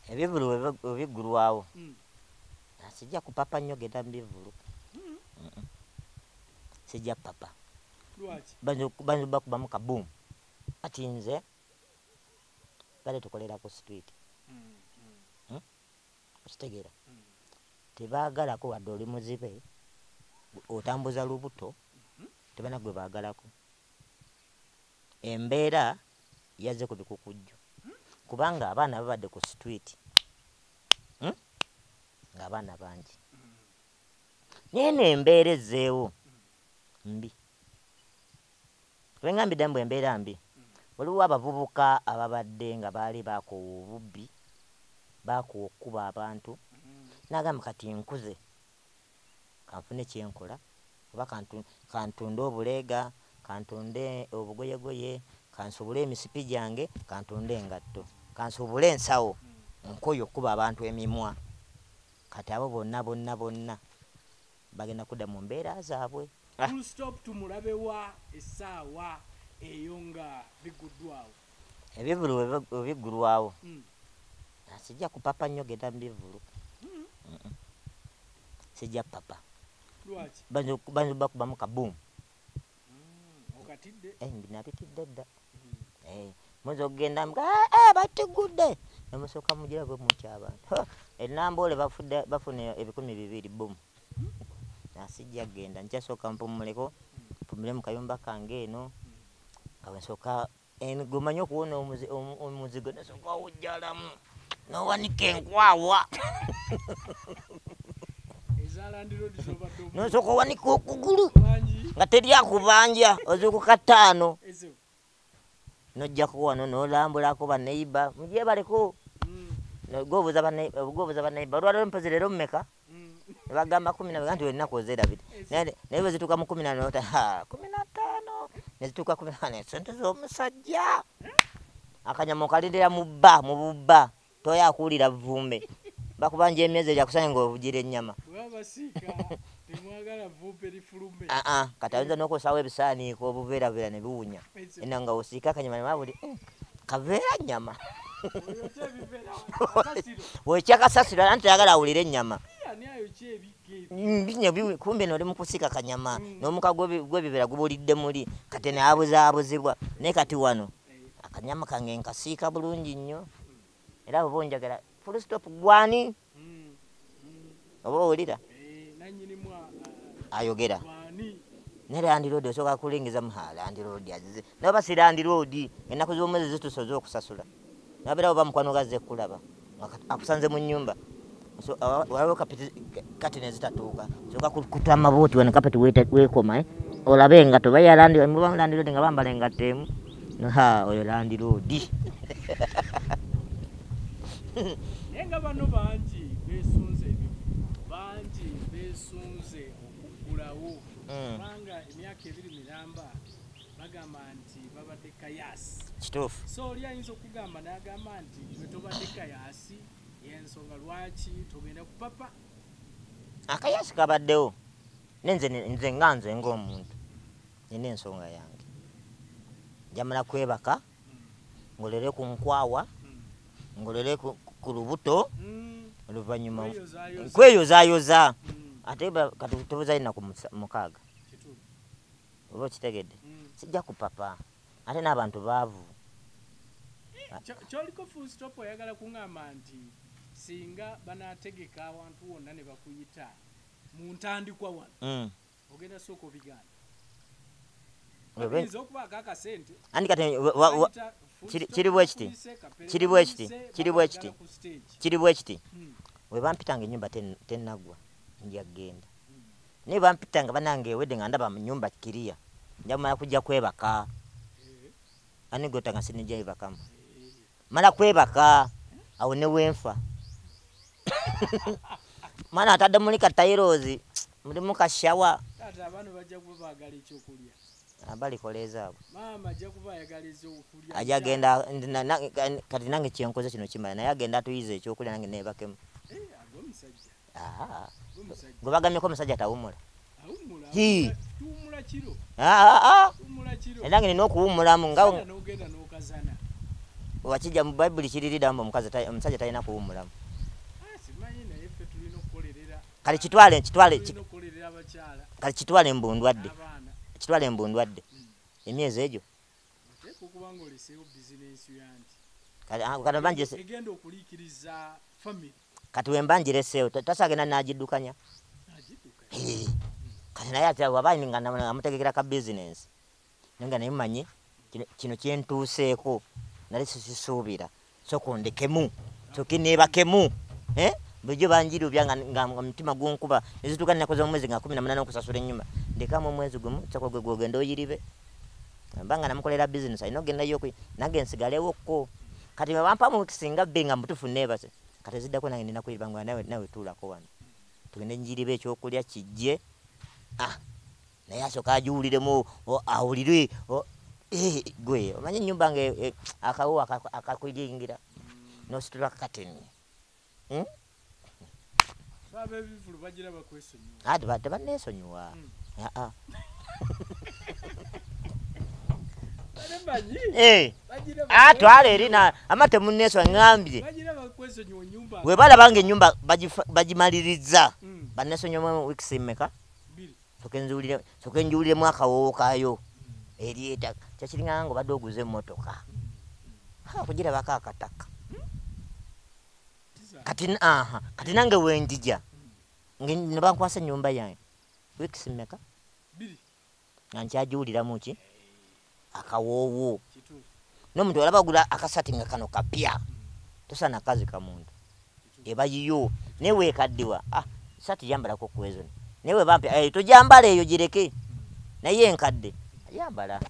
Ebivulu webiggulwawo sijja kupapa nnyo genda mu bivulu. Sijja papa. Banza bakubamu kaboom. Kati nze bale tukolera ku street. Okitegeera? Tebaagalako wadde oli muzibe otambuza lubuto, tebana gwe baagalako. Embeera yazze ku bikukujju kubanga abaana babadde ku street ng'abaana bangi, naye n'embeera ezzeewo mbi. Wengambidde mbu embeera mbi, waliwo abavubuka ababadde nga baali bakoowa obubbi, bakoowa okkuba abantu, n'agamba kati nkuze kanfune kyenkola, oba kantunde obuleega, kantunde obugoyegoye, kansuubule emisipi gyange, kantunde engatto, kansuubule ensawo, nkoye okkuba abantu emimwa. Kati abo bonna bonna bonna bagenda kudda mu mbeera zaabwe. Full stop tumulabewa essaawa eyo nga biguddwawo. Ebivulu webiggulwawo sijja kupapa nnyo genda mu bivulu. Sijja papa. Banza bakubamu kaboom. Okatidde? Nabitidde dda. Muyinza okugenda batigudde nemusooka mugira bwe mutya abantu. Enamboole bafuna 2,000 boom. Sijja kugenda, nkyasooka mpumuleko, mpumule mu kayumba kange eno nga bwensooka gwemanyi okuwona omuzigo nesooka owujjalamu n'owanika enkwawa nosooka owanika okugulu nga teri akubanja, ozuukuka 5 nojjako wano n'olambulako baneiba mugyebaleko, gwobuuza baneiba olwaleero mpozi leero mmeka? Nebagamba 10 nti ennaku ozeerabire, naye bwe zituuka mu 14 15 ne zituuka 14 sente z'omusajja akanyama okalindira mu bba mu bubba toyo akuwulira vvumbe bakubanja emyezi egyakusanye ng'ovugira ennyama. Kati ayinza n'okussaawo ebisaaniiko obuveeraveera ne biwunya ena nga osiika akanyama ne buli kaveera nnyama wekya kasasiro anti tayagala awulire ennyama kumbe noli mu kusiika kanyama n'omuka gw'ebiveera gubulidde muli kati n'abuzaabuzibwa. Naye kati wano akanyama kange nkasiika bulungi nnyo era bw'oba onjagala full stop gwani oba owulira ayogera. Naye landiroodi osooka kulingiza landiroodi azze naye oba si landiroodi ennaku z'omwezi zituuse ez'okusasula nabeera oba mukwano gazze kulaba akusanze mu nnyumba waliwo kati nezitatuuka sooka kutama booti wano kapeti weekoma olabe engatto oba ya landiroodi nga bambala engatto emu oyo landiroodi. Naye nga bano bangi beesunze ebivulu, bangi beesunze okuggulawo kubanga emyaka 2 miramba bagamba nti babadde kayaasi. Kituufu. So oli ayinza okugamba n'agamba nti gwe tobadde kayaasi y'ensonga lwaki togenda kupapa. Akayaasi kabaddewo nze nga nze ng'omuntu nina ensonga yange, njamala kwebaka ngolere ku nkwawa ngolere ku lubuto oluvannyuma nkweyozayoza ate kati tubuzayo ennaku 6 oba okitegedde. Sijja kupapa ate n'abantu baavu. Kyoliko full stop oyagala kuŋŋamba nti singa banaategeka awantu wonna ne bakuyita mu ntandikwa wano ogenda sooka obigaana. Andi kati kiri bwe kiti kiri bwe kiti kiri bwe kiti kiri bwe kiti bwe bampitanga ennyumba tennaggwa nja kugenda, naye bampitanga bannange ewedde nga ndaba mu nnyumba kiriya nja kumala kujja kwebaka. Ani gw'otanga sinijja yebakamu mala kwebaka awo ne wenfa. Mwana atadde muli katayiroozi mulimu kashawa. Taata abaana bajja kuba baagala ekyokulya. Balikola ezaabwe. Maama ajja kuba ayagala ekyokulya. Ajja genda kati nange kyenkoze kino kimala naye agenda atuyize ekyokulya nange neebakemu. Agwo musajja. Gwe bagambyeko omusajja tawummula. Awummula. Tuwummula kiro. Tuwummula kiro. Era nange nina okuwummulamu nga n'ogenda n'okazana. Wakijja mu Bayibuli kiririda mbu omusajja talina kuwummulamu. Simanyi, naye ffe tulina okukolerera. Kale kitwale Tulina okukolerera abakyala. Kale kitwale mbu ndwadde. Abaana. Kitwale mbu ndwadde. Emyezi egyo. Oteekwa okuba ng'oleseewo bizinensi yo anti. Kale kano mba ngirese- Egenda okuliikiriza family. Kati we mba ngireseewo, tasagenda n'agiddukanya. Agidduka. Kati naye ate waba nga amutegekera ka bizinensi. Naye nga naye mmanyi kino kye ntuuseeko nali sisisuubira. Sooka ondekemu, sooke neebakemu. Bulijjo banjirubya nga omutima gunkuba. Ne zituuka nnaku z'omwezi nga 18 okusasula ennyumba. Ndekamu omwezi gumu, sooka gwe gw'ogenda oyiribe. Mba nga namukolera bizinensi, alina okugendayo nange nsigalewokko. Kati bwe bampa mu wiiki singa bbiri nga mutuufu neebase. Kati eziddako nange nina kuyiriba nga nawe tuulako wano. Tugende njiribe ekyokulya kijje. Naye asooka agiwuliremu, awulire, gwe omanyi ennyumba nga akawuwo akakuyingira n'ositula kateni. So ab'ebivvulu bagira bakwesonyiwa. Tebanneesonyiwa. Aa. Bale manyi. Bagira Twala eri ama temunneesonyiwa, ŋŋambye. Bagira bakwesonyiwa ennyumba. Bwe balaba ng'ennyumba bagimaliriza. Banneesonyiwa wiiki mmeka? Bbiri. Sooke njuwuliremu akawoowo kaayo. Eri ettaka. Kyakiringa nga obadde oguze emmotoka. Okugirabako akataka. Kati nange we njija. Ne bankwasa ennyumba yange. Wiiki mmeka? Bbiri. Nga nkyagiwuliramu ki? Akawoowo. Kituufu. N'omuntu olaba ogula akasati nga kano kapya. Tosaana kazi ka muntu. Eba yiyo. Naye weekaddiwa. Saati yambalako ku ezo. Naye bwe bampa, togyambala eyo gireke. Naye enkadde. Yambala.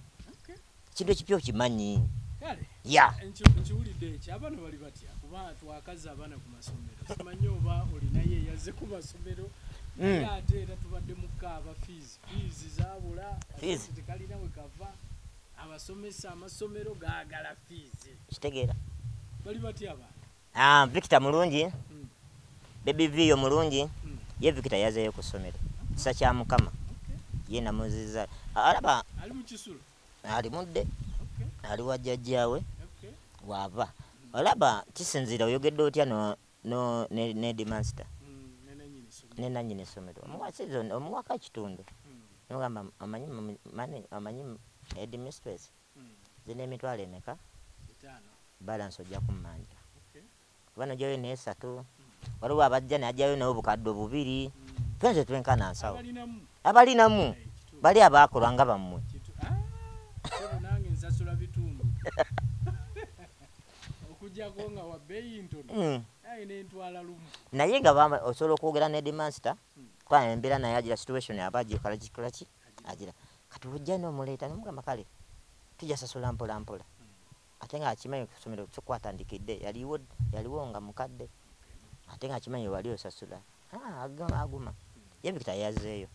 Ekintu ekipya okimanyi. Kale. Ya. Nkiwulidde ekyo. Abaana bali batya? Kuba twakaza abaana ku masomero. Simanyi oba olinayo eyazze ku masomero. Naye ate era tubadde mu kaaba fees. Fees zaabula. Fees. Akasente tekalina we kava. Abasomesa amasomero gaagala fees. Kitegeera. Bali batya abaana? Victor mulungi. Baby V yo mulungi. Ye Victor yazeeyo ku ssomero. Kisa kya Mukama. Ye namuziza. Alaba Ali mu kisulo. Ali mudde. Ali wa jjajjaawe. Waava. Olaba kisinziira oyogedde otya ne headmaster. Ne nannyini ssomero. Ne nannyini ssomero. Omuwa season, omuwako ekitundu. N'ogamba amanyi headmistress. Zino emitwalo emeka? 5. Balance ojja kummanja. Kuba n'ojjayo n'esatu. Waliwo abajja n'ajjayo n'obukadde bubiri. Fenze twenkana nsawo. Abalinamu. Abalinamu. Kituufu. Bali abaakolwa nga bammwe. Ssebo nange nsasula bitundu. Okuggyako nga wa bbeeyi ntono. Naye ne ntwala lumu. Naye nga osobola okwogera ne headmaster, kuba embeera naye agira situation aba agikola kikola ki? Agira. Kati ojja n'omuleeta n'omugamba kale tujja sasula mpola mpola. Ate nga akimanyi ku ssomero kyo kwatandikidde, yaliwo nga mukadde. Ate nga akimanyi wali osasula. Aguma. Ye Victor yazzeeyo.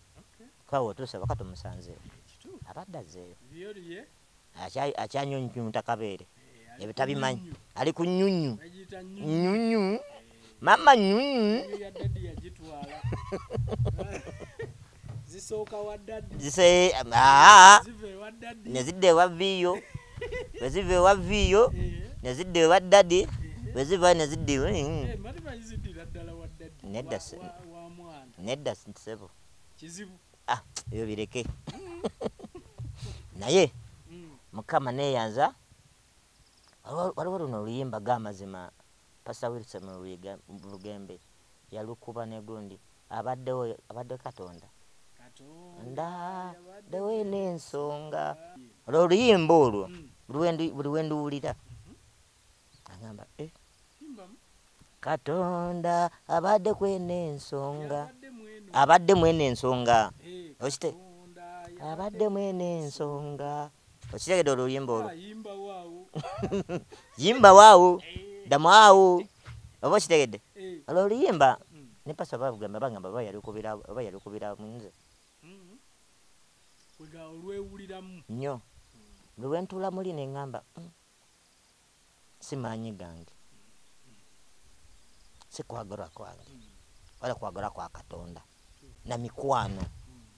Kuba bw'otuuse waka tomusanzeeyo. Kituufu. Abadde azzeeyo. Byoli ye? Akyanyunyunta kabeere. Ali Ebyo ku tabimanyi. nnyunyu. Ali ku nnyunyu. Bagiyita nnyunyu. Nnyunyu. Mama nnyunyu. Nnyunyu ya daddy yagitwala. Zisooka wa daddy. Zise, Ziva ewa daddy. Ne zidda ewa Viyo. Bwe ziva ewa Viyo, ne zidda ewa daddy. Bwe ziva ne zidda ewa, Mali baziddira ddala wa daddy. Nedda Wa mwana. Nedda ssebo. Kizibu. Ebyo bireke. Naye, Mukama neeyanza. Waliwo luno oluyimba g'amazima Pastor Wilson Lugembe yalukuba ne gundi. Abaddewo, abadde Katonda. Katonda Ndaddewo n'ensonga. Olwo oluyimba olwo, buli we nduwulira. Agamba, Yimbamu. Katonda abadde kweno ensonga. Yabadde mweno. Abadde mweno ensonga. Okite? Katonda yabadde Abadde mweno ensonga. Okitegedde oluyimba olwo? Yimba waawo. Yimba waawo. Ddamu awo. Oba okitegedde? Olwo oluyimba, ne pastor bagamba, bagamba oba yalukubira, oba yalukubira mu nze. Kwega olwewuliramu. Nnyo. Bwe bwe ntuula muli ne ŋŋamba, si maanyi gange. Si kwagala kwange. Wala kwagala kwa Katonda. Na mikwano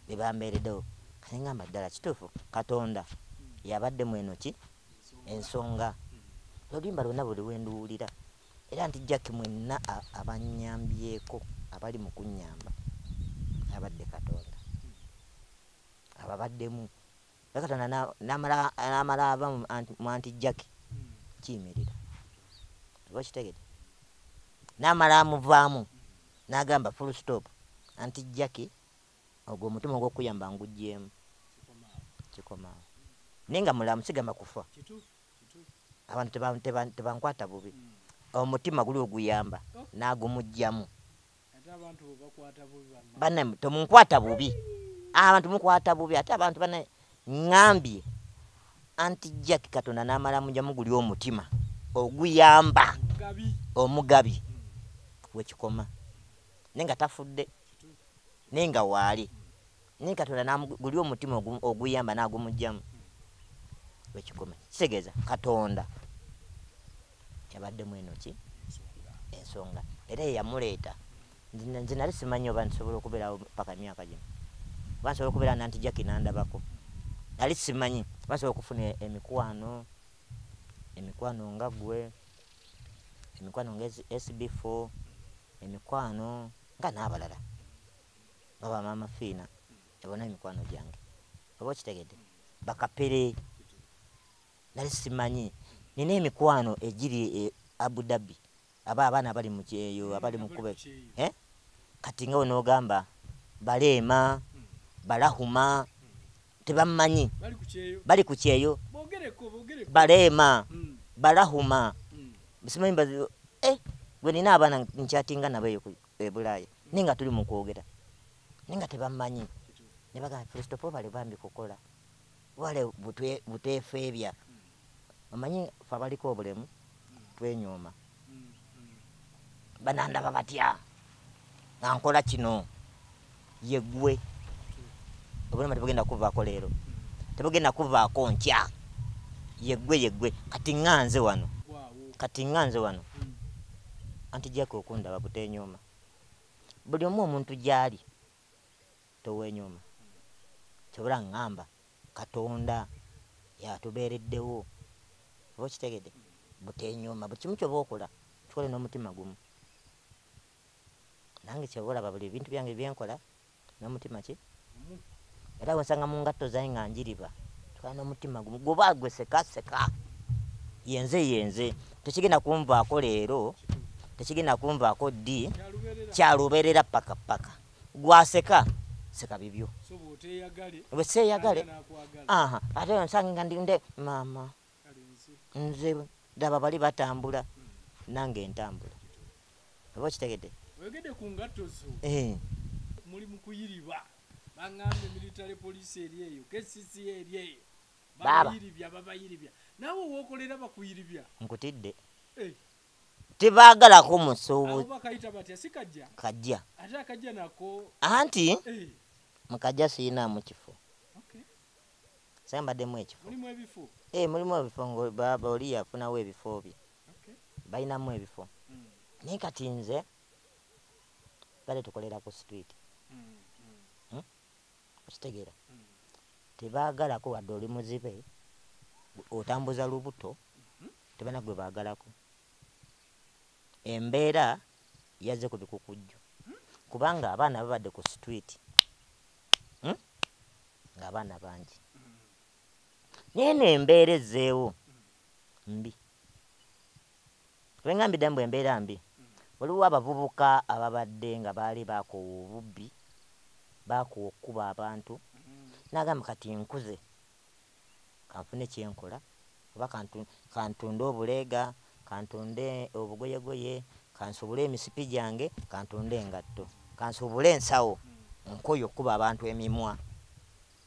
bye bambeereddewo. Kati ŋŋamba ddala kituufu Katonda yabadde mweno ki? Ensonga. Oluyimba lwonna buli lwenduwulira era nti Jackie mwenna abanyambyeko abali mu kunnyamba abadde Katonda ababaddemu era Katonda n'amala ava mu anti Jackie kiyimirira oba kitegedde n'amala amuvaamu n'agamba full stop anti Jackie ogwo omutima ogw'okuyamba nguggyemu kikomaawo naye nga mulamu sigamba kufa abantu tebankwata bubi omutima guli oguyamba n'agumuggyamu banne temunkwata bubi abantu mukwata bubi ate abantu banne ŋŋambye anti Jackie Katonda n'amala mugyamu guli omutima oguyamba omugabi wekikoma naye nga tafudde naye nga waali naye Katonda guli omutima oguyamba n'agumuggyamu wekikoma kitegeeza Katonda yabaddemu eno ki ensonga era ye yamuleeta. Nze nali simanyi oba nsobola okubeerawo paka emyaka gino oba nsobola okubeera nanti Jackie n'andabako nali simanyi oba nsobola okufuna emikwano nga ggwe emikwano nga SB4 emikwano nga n'abalala nga bamaama Fiina ebona emikwano gyange oba okitegedde bakapere nali simanyi nina emikwano egiri Abu Dhabi aba abaana abali mu kyeyo abali mu kube kati nga onoogamba baleema balahuma tebammanyi bali ku kyeyo baleema balahuma simanyi gwe nina abaana nkyatinga nabo eyo e Bulaaya naye nga tuli mu kwogera naye nga tebammanyi ne bagamba Christopher bale bambi kukola wale buteefeebya omanyi ffe abaliko obulemu twenyooma banandaba batya nga nkola kino yeggwe obulema tebugenda kuvaako leero tebugenda kuvaako nkya yeggwe kati ŋŋanze wano anti Jackie okundaba buteenyooma buli omu omuntu gy'ali toweenyooma kyobula ŋŋamba Katonda yatubeereddewo oba okitegedde buteenyooma buli kimu ky'oba okola kikole n'omutima gumu nange ky'oba olaba buli bintu byange byenkola n'omutima ki era wensanga mu ngatto zange nga njiriba tukola n'omutima gumu gwoba gwe seka seka yenze tekigenda kunvaako leero tekigenda kunvaako ddi kyalubeerera paka paka gwaseka seka bibyo bwe seeyagale ate nsanga nga ndi maama nze ddaba bali batambula nange ntambula oba okitegedde. Oyogedde ku ngatto zo muli mu kuyiriba baŋŋambye military police eri eyo KCC eri eyo babayiribya naawe wookolera bakuyiribya nkutidde tebaagalako musuubuzi bakayita batya si kajja kajja ate akajja nako anti mukajja siyinaamu kifo sambaddemu ekifo mulimu ebifo mulimu ebifo nga oli yafunawo ebifo bye balinamu ebifo naye kati nze bale tukolera ku street okitegeera tebaagalako wadde oli muzibe otambuza lubuto tebana gwe baagalako embeera yazze ku bikukujju kubanga abaana babadde ku street ng'abaana bangi naye n'embeera ezzeewo mbi wengambidde mbu embeera mbi waliwo abavubuka ababadde nga baali baakoowa obubbi baakoowa okkuba abantu n'agamba kati nkuze kanfune kyenkola oba kantunde obuleega kantunde obugoyegoye kansuubule emisipi gyange kantunde engatto kansuubule ensawo nkoye okkuba abantu emimwa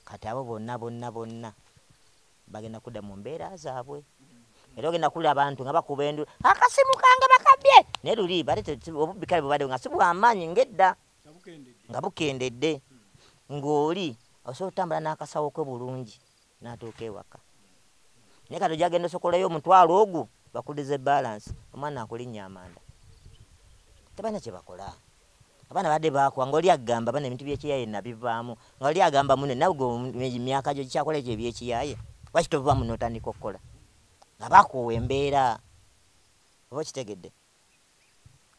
kati abo bonna bonna bonna bagenda kudda mu mbeera zaabwe era ogenda kulira abantu nga bakuba endu akasimu kange bakabye naye luli bate obubbi kale bubadde nga si bwamaanyi ng'edda nga bukendedde ng'oli osobola otambula n'akasawo ke bulungi n'atuuka ewaka naye kati ojagenda osokolayo omutwalo ogwo bakulize balance omwana akulinnya amanda tebalina kye bakola abaana badde baakuwa ng'oli agamba bana ebintu by'ekiyaye nabivaamu ng'oli agamba munne nawe gwe emyaka gyo gikyakola ekyo eby'ekiyaye lwaki tovaamu n'otandika okukola nga bakoowa embeera. Oba okitegedde?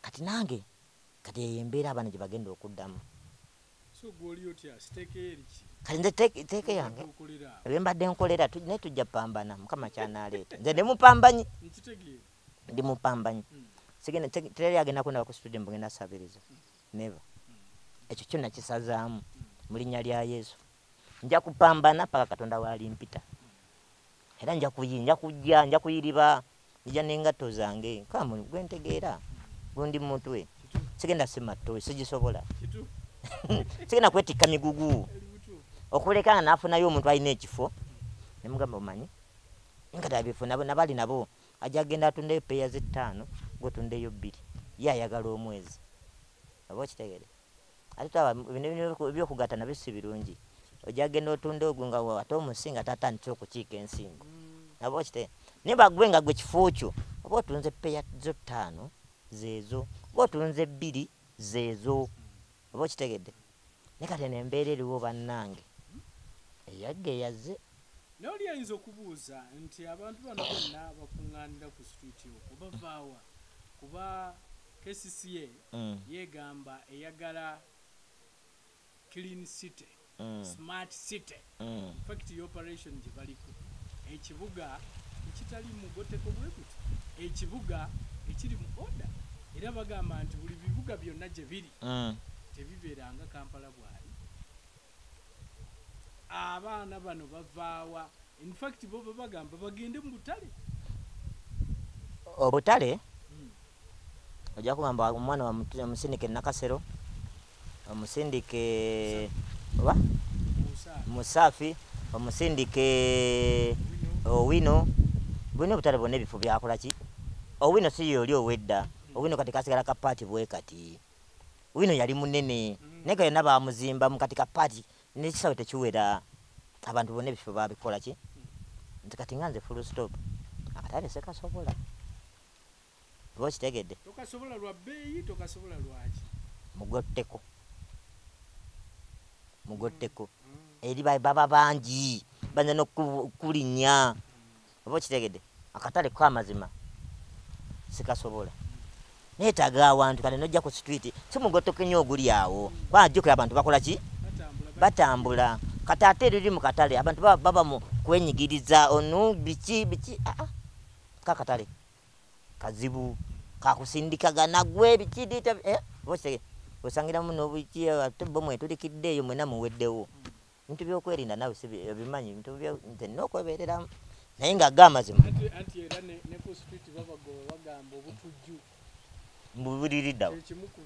Kati nange kati eyo embeera abaana gye bagenda okuddamu. So gwoli otya, siteeke eriki? Kati nze teeke yange okolera ebye mbadde nkolera, naye tujja pambana, Mukama kyanaleeta. Nze ndi mupambanyi, nkitegeera. Ndi mupambanyi. Sigenda teri agenda kundaba ku studio mbugenda sabiriza, never. Ekyo kyo nakisazaamu mu linnya lya Yesu. Nja kupambana paka Katonda walimpita. Era nja nja kujja, nja kuyiriba, nja n'engatto zange kamu gwe ntegeera gundi mu mutwe. Sigenda sima ttoyi, sigisobola. Sigenda kwetikka migugu. Eri butuufu. Okuleka nga naafunayo omuntu alina ekifo ne mugamba omanyi nga tabifo nabo nabali nabo ajja agenda atundeyo peya z'ettaano, gw'otundeyo 2, ye ayagala omwezi. Oba okitegere? Ate tulaba bino ebyokugatta nabyo si birungi. Ojja genda otunde ogwo nga ate omusinga tatandise okukiika ensingo. Oba okitegere? Naye bagwe nga gwe kifo kyo oba otunze peya zo 5 zeezo, oba otunze 2 zeezo. Oba okitegedde? Naye kati eno embeera eriwo bannange eyagga eyazze. Naye oli ayinza okubuuza nti abantu bano bonna bakuŋŋaanira ku street okwo bavaawa? Kuba KCCA yeegamba eyagala clean city, smart city. In fact operation gye baliko, ekibuga ekitali mugoteko bwe guti, ekibuga ekiri mu order. Era bagamba nti buli bibuga byonna gye biri tebibeeranga Kampala bw'ali. Abaana bano bavaawa? In fact bo bagamba bagende mu butale. Obutale ojja kugamba omwana omusindike Nakasero, omusindike oba Musaafi, omusindike Owino. Bulina obutale bwonna ebifo byakola ki? Owino si y'oli ow'edda. Owino kati kasigala kapaati bwe kati. Owino yali munene naye nga yonna baamuzimbamu, kati kapaati n'ekisawe tekiwera. Abantu bonna ebifo baabikola ki? Nti kati nga nze full stop, akatale sekasobola. Oba okitegedde? Tokasobola lwa bbeeyi, tokasobola lwaki? Mugotteko, mugotteko. Eri baba bangi bayinza n'okulinnya. Oba okitegedde? Akatale ko amazima sikasobola. Neetaaga awantu kale n'ojja ku street, si mugotteko nnyo oguli awo, kubanga jjukira abantu bakola ki? Batambula. Kati ate eriri mu katale abantu baba mu kwenyigiriza onu biki biki. Aa, kakatale kazibu kakusindikagana gwe biki diita oba okitegedde? Osangiramu n'obuki ate bo mwetulikidde eyo mwenna muweddewo. Bintu by'okwerinda naawe si obimanyi, bintu nze nnina okwebeereramu naye nga go amazima. Anti era ne ku street babagoba, bagamba obutujju. Mbubuliriddawo. Ekimu ku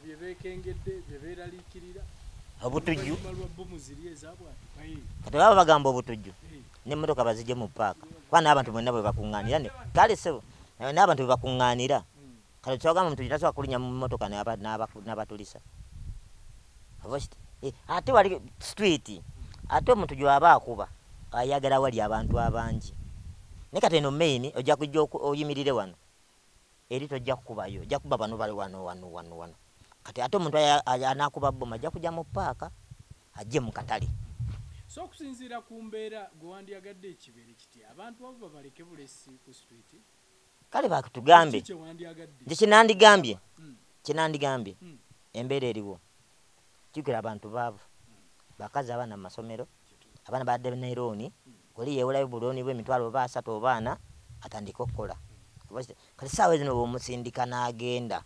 bye beekengedde, bye beeraliikirira. Obutujju. Oluvannyuma lwa bbomu ziri ezabwatuka. Kati baba bagamba obutujju n'emmotoka bazigye mu paaka, kuba n'abantu bonna bwe bakuŋŋaanira kale ssebo n'abantu bwe bakuŋŋaanira. Kale kyogamba omutujju tasobola kulinnya mu mmotoka n'abatulisa. Ate wali street, ate omutujju aba akuba ayagala wali abantu abangi. Naye kati eno main ojja kujja oyimirire wano, eri tojja kukubayo, ojja kuba bano bali wano wano wano wano. Kati ate omuntu anaakuba bbomu ajja kujja mu paaka ajje mu katale. So okusinziira ku mbeera gwe wandyagadde ekibeere kitya? Abantu abo babaleke bulesi ku street? Kale bakutugambe. Kiki kye wandyagadde? Nze kyenandigambye, embeera eriwo. Jjukira abantu baavu, bakazi abaana mu masomero, abaana badde ne looni, oli yeewolayo bulooni bw'emitwalo oba 3 oba 4 atandike okukola. Kati ssaawa zino bw'omusindika n'agenda,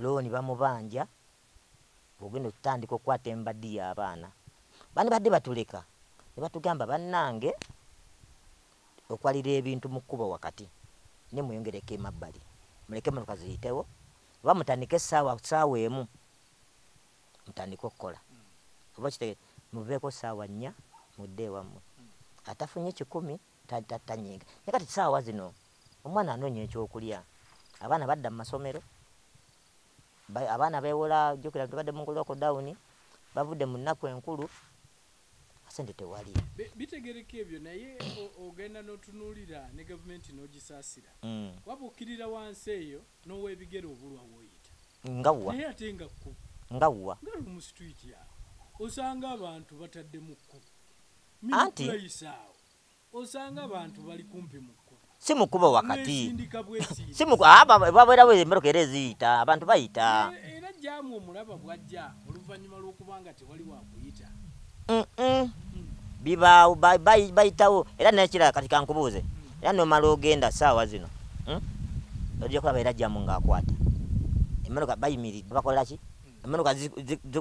looni bamubanja, bw'ogenda okutandika okukwata embaddi y'abaana. Bandibadde batuleka ne batugamba bannange okwalira ebintu mu kkubo wakati ne mweyongereko emabbali, muleke emmotoka ziyitewo, oba mutandike ssaawa 1 mutandike okukola. Oba okitegeera? Muveeko ssaawa 4 mudde ewammwe. Atafunye 100 tanyiiga. Naye kati ssaawa zino omwana anoonya ekyokulya, abaana badda mu masomero, abaana beewola, jjukira tubadde mu lockdown, bavudde mu nnaku enkulu, sente tewali. Bitegereka ebyo, naye ogenda n'otunuulira ne gavumenti n'ogisaasira. Waba okkirira wansi eyo n'owa ebigere obulwa w'oyita. Nga wa? Naye ate nga kkubo. Nga wa? Nga mu street awo osanga abantu batadde mu kkubo. Anti Mini awo osanga abantu bali kumpi mu kkubo. Si mukubo wakati, si babeerawo emmotoka era eziyita, abantu bayita. Era jaamu omulaba bwajja oluvannyuma lw'okubanga tewali wakuyita. Bibaawo, bayitawo. Era nekirala kati kankubuuze, era nomala ogenda saawa zino, ojja kulaba era jaamu ng'akwata emmotoka, bayimiridde, bakola ki? Emmotoka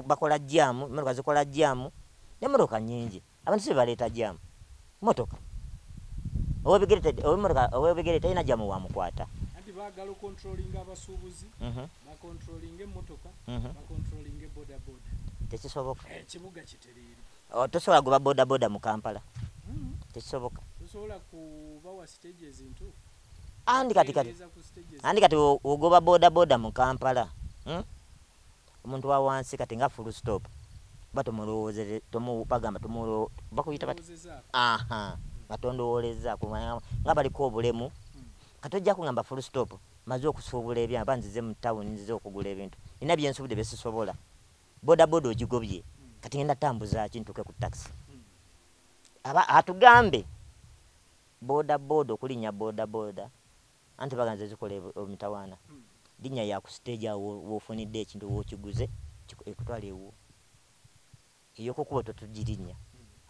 bakola jaamu, emmotoka zikola jaamu, n'emmotoka nnyingi, abantu si baleeta jaamu. Motoka ow'ebigere talina jaamu wamukwata. Anti baagala okontrolinga abasuubuzi, bakontrolinga emmotoka, bakontrolinga bodaboda. Tekisoboka. Ekibuga kitereere. Tosobola goba bodaboda mu Kampala, tekisoboka. Tosobola kubawa stages ntuufu. Andi kati kati andi kati ogoba bodaboda mu Kampala, omuntu wa wansi kati nga full stop ba tumulowoozere, bagamba bakuyita bati aha, nga tondowooleza nga baliko obulemu. Kati ojja kugamba full stop, maze okusuubula ebyange, ba nzize mu tawuni, nzize okugula ebintu, nina byensuubudde byesisobola, bodaboda ogigobye, kati ngenda tambuza ki ntuuke ku takisi? Aba atugambe bodaboda okulinnya bodaboda, anti baganze zikola emitawaana, linnya ya ku stage awo w'ofunidde ekintu w'okiguze, ekutwala ewuwo, ey'okukuba totugirinnya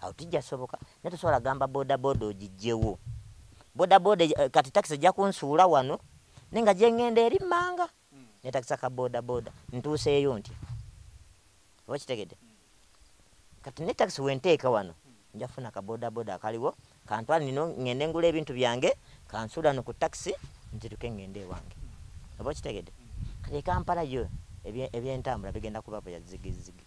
awo tijja soboka. Naye tosobola gamba bodaboda ogiggyewo bodaboda, kati takisi ejja kunsuula wano naye nga gye ŋŋenda eri mmanga, ne takisi ka bodaboda ntuuseeyo ntya? Oba kitegedde? Kati ne takisi wenteeka wano, nja kufuna ka bodaboda akaliwo kantwale nino, ŋŋende ngula ebintu byange, kansuula no ku takisi nziruke ŋŋende ewange. Oba kitegedde? Kati e Kampala yo ebyentambula bigenda kuba bya zigizigi.